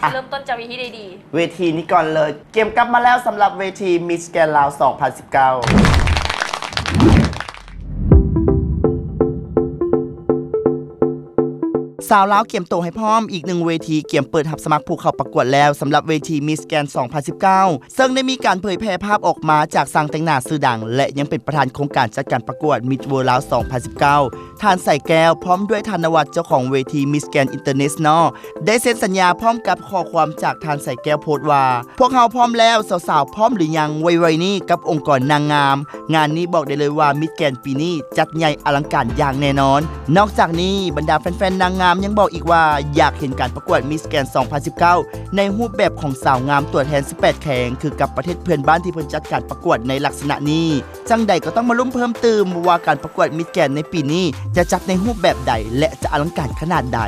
ອ່ະ ເລີ່ມຕົ້ນຈາກເວທີໃດດີ? ເວທີນີ້ກ່ອນເລີຍ. ກຽມກັບມາແລ້ວສຳລັບເວທີ Miss Grand ລາວ ສອງພັນສິບເກົ້າ. ສາວລາວກຽມໂຕໃຫ້ພ້ອມ, ອີກໜຶ່ງເວທີກຽມເປີດຮັບສະໝັກຜູ້ເຂົ້າປະກວດແລ້ວ ສຳລັບເວທີ Miss Grand ສອງພັນສິບເກົ້າ ເຊິ່ງໄດ້ມີການເຜີຍແຜ່ພາບອອກມາຈາກຊ່າງແຕ່ງໜ້າຊື່ດັງ ແລະ ຍັງເປັນປະທານໂຄງການຈັດການປະກວດ Miss World ລາວ ສອງພັນສິບເກົ້າ ທ່ານ ໄຊແກ້ວ ພ້ອມດ້ວຍທ່ານ ນະວັດ ເຈົ້າຂອງເວທີ Miss Grand International ໄດ້ເຊັນສັນຍາພ້ອມກັບຂໍ້ຄວາມຈາກທ່ານ ໄຊແກ້ວ ໂພສວ່າ, ພວກເຮົາພ້ອມແລ້ວ, ສາວໆ ພ້ອມຫຼືຍັງ? ໄວໆນີ້ກັບອົງກອນນາງງາມ. ງານນີ້ບອກໄດ້ເລີຍວ່າ Miss Grand ປີນີ້ຈັດໃຫຍ່ອະລັງການຢ່າງແນ່ນອນ. ນອກຈາກນີ້, ບັນດາແຟນໆ ນາງງາມຍັງບອກອີກວ່າ ຢາກເຫັນການປະກວດ Miss Grand ສອງພັນສິບເກົ້າ ໃນຮູບແບບຂອງສາວງາມຕົວແທນ ສິບແປດ ແຂວງ ຄືກັບປະເທດເພື່ອນບ້ານທີ່ເພິ່ນຈັດການປະກວດໃນລັກສະນະນີ້. ຈັ່ງໃດກໍຕ້ອງມາລຸ້ນເພີ່ມຕື່ມວ່າການປະກວດ Miss Grand ໃນປີນີ້ຈະຈັດໃນຮູບແບບໃດ ແລະ ຈະອະລັງການຂະໜາດໃດ.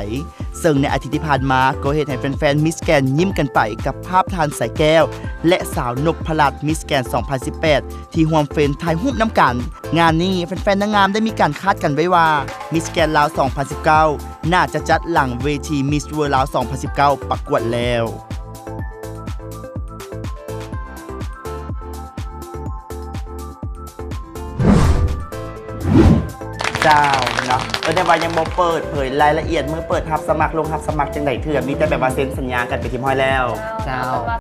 ເຊິ່ງໃນອາທິດທີ່ຜ່ານມາກໍເຮັດໃຫ້ແຟນໆ Miss Grand ຍິ້ມກັນໄປກັບພາບທ່ານ ໄຊແກ້ວ ແລະ ສາວ ນົບພະລັດ Miss Grand ສອງພັນສິບແປດ ທີ່ຮ່ວມເຟຣມຖ່າຍຮູບນຳກັນ. ງານນີ້ແຟນໆ ນາງງາມໄດ້ມີການຄາດກັນໄວ້ວ່າ Miss Grand ລາວ ສອງພັນສິບເກົ້າ ໜ້າຈະຈັດຫຼັງເວທີ Miss World ລາວ ສອງພັນສິບເກົ້າ ປະກວດແລ້ວ. ເຈົ້າເນາະ ເອີ້ນໄດ້ວ່າຍັງບໍ່ເປີດເຜີຍລາຍລະອຽດມື້ເປີດຮັບສະໝັກ ລົງຮັບສະໝັກຈັ່ງໃດເທື່ອ ມີແຕ່ແບບວ່າເຊັນສັນຍາກັນໄປທີ່ຮຽບຮ້ອຍແລ້ວ. ເຈົ້າ.